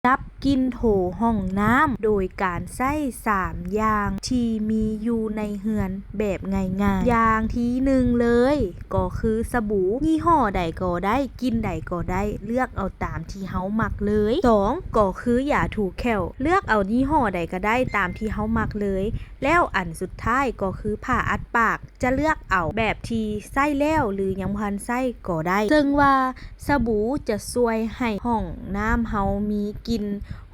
ດັບກິ່ນໂຖຫ້ອງນ້ຳ ໂດຍການໃຊ້ສາມຢ່າງທີ່ມີຢູ່ໃນເຮືອນແບບງ່າຍໆ. ຢ່າງທີໜຶ່ງເລີຍ ກໍຄືສະບູ ຍີ່ຫໍ້ໃດກໍໄດ້ ກິ່ນໃດກໍໄດ້ ເລືອກເອົາຕາມທີ່ເຮົາມັກເລີຍ. ສອງ ກໍຄືຢາຖູແຂ້ວ ເລືອກເອົາຍີ່ຫໍ້ໃດກໍໄດ້ຕາມທີ່ເຮົາມັກເລີຍ. ແລ້ວອັນສຸດທ້າຍກໍຄືຜ້າອັດປາກ ຈະເລືອກເອົາແບບທີ່ໃຊ້ແລ້ວ ຫຼື ຍັງບໍ່ທັນໃຊ້ກໍໄດ້. ເຊິ່ງວ່າສະບູຈະຊ່ວຍໃຫ້ຫ້ອງນ້ຳເຮົາມີກິ່ນ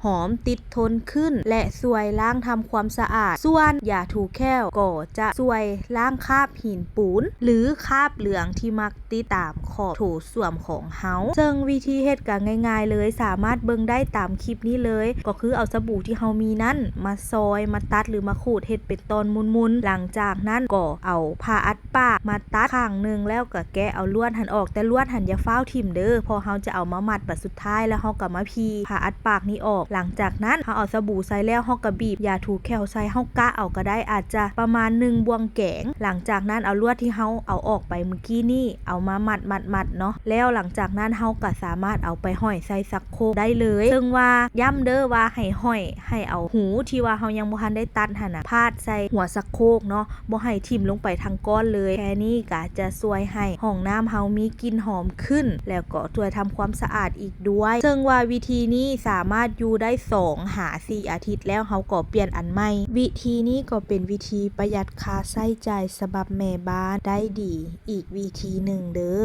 ຫອມຕິດທົນຂຶ້ນ ແລະ ຊ່ວຍລ້າງທຳຄວາມສະອາດ. ສ່ວນຢາຖູແຂ້ວກໍຈະຊ່ວຍລ້າງຄາບຫີນປູນ ຫຼື ຄາບເຫຼືອງທີ່ມັກຕິດຕາມຂອບໂຖ ສ້ວມຂອງເຮົາ. ເຊິ່ງວິທີເຮັດກໍງ່າຍໆເລີຍ ສາມາດເບິ່ງໄດ້ຕາມຄລິບນີ້ເລີຍ ກໍຄືເອົາສະບູທີ່ເຮົາມີນັ້ນມາຊອຍ ມາຕັດ ຫຼື ມາຂູດ ເຮັດເປັນຕອນໝຸ່ນໆ. ຫຼັງຈາກນັ້ນກໍເອົາຜ້າອັດປາກມາຕັດຂ້າງໜຶ່ງ ແລ້ວກໍແກະເອົາລວດຫັ້ນອອກ, ແຕ່ລວດຫັ້ນຢ່າຟ້າວຖິ້ມເດີ້ ເພາະເຮົາຈະເອົາມາມັດບັດສຸດທ້າຍ ແລ້ວເຮົາກໍມາພີ້ຜ້າອັດປາກນີ້ອອກ. ຫຼັງຈາກນັ້ນເຮົາເອົາສະບູໃສ່ແລ້ວ ເຮົາກໍບີບຢາຖູແຂ້ວໃສ່ ເຮົາກະເອົາກໍໄດ້ ອາດຈະປະມານໜຶ່ງບ່ວງແກງ. ຫຼັງຈາກນັ້ນເອົາລວດທີ່ເຮົາເອົາອອກໄປມື້ກີ້ນີ້ ເອົາມາມັດໆໆເນາະ ແລ້ວຫຼັງຈາກນັ້ນເຮົາກໍສາມາດເອົາໄປຫ້ອຍໃສ່ຊັກໂຄກໄດ້ເລີຍ. ເຊິ່ງວ່າຢ້ຳເດີ້ວ່າໃຫ້ຫ້ອຍ ໃຫ້ເອົາຫູທີ່ວ່າເຮົາຍັງບໍ່ທັນໄດ້ຕັດຫັ້ນນະ ພາດໃສ່ຫົວຊັກໂຄກເນາະ ບໍ່ໃຫ້ຖິ້ມລົງໄປທັງກ້ອນເລີຍ. ແຄ່ນີ້ກໍຈະຊ່ວຍໃຫ້ຫ້ອງນ້ຳເຮົາມີກິ່ນຫອມຂຶ້ນ ແລ້ວກໍຊ່ວຍທຳຄວາມສະອາດອີກດ້ວຍ. ເຊິ່ງວ່າວິທີນີ້ສາມາດຢູ່ໄດ້ສອງຫາສີ່ອາທິດ ແລ້ວເຮົາກໍປ່ຽນອັນໃໝ່. ວິທີນີ້ກໍເປັນວິທີປະຢັດຄ່າໃຊ້ຈ່າຍສະບັບແມ່ບ້ານໄດ້ດີ ອີກວິທີໜຶ່ງເດີ້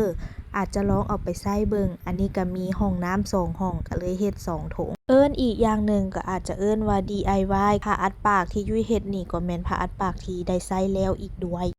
ອາດຈະລອງເອົາໄປໃຊ້ເບິ່ງ. ອັນນີ້ກໍມີຫ້ອງນ້ຳສອງຫ້ອງ ກໍເລີຍເຮັດສອງຖົງ. ເອີ້ນອີກຢ່າງໜຶ່ງກໍອາດຈະເອີ້ນວ່າ ດີໄອວາຍ ຜ້າອັດປາກທີ່ຍຸ້ຍເຮັດນີ້ກໍແມ່ນຜ້າອັດປາກທີ່ໄດ້ໃຊ້ແລ້ວອີກດ້ວຍ.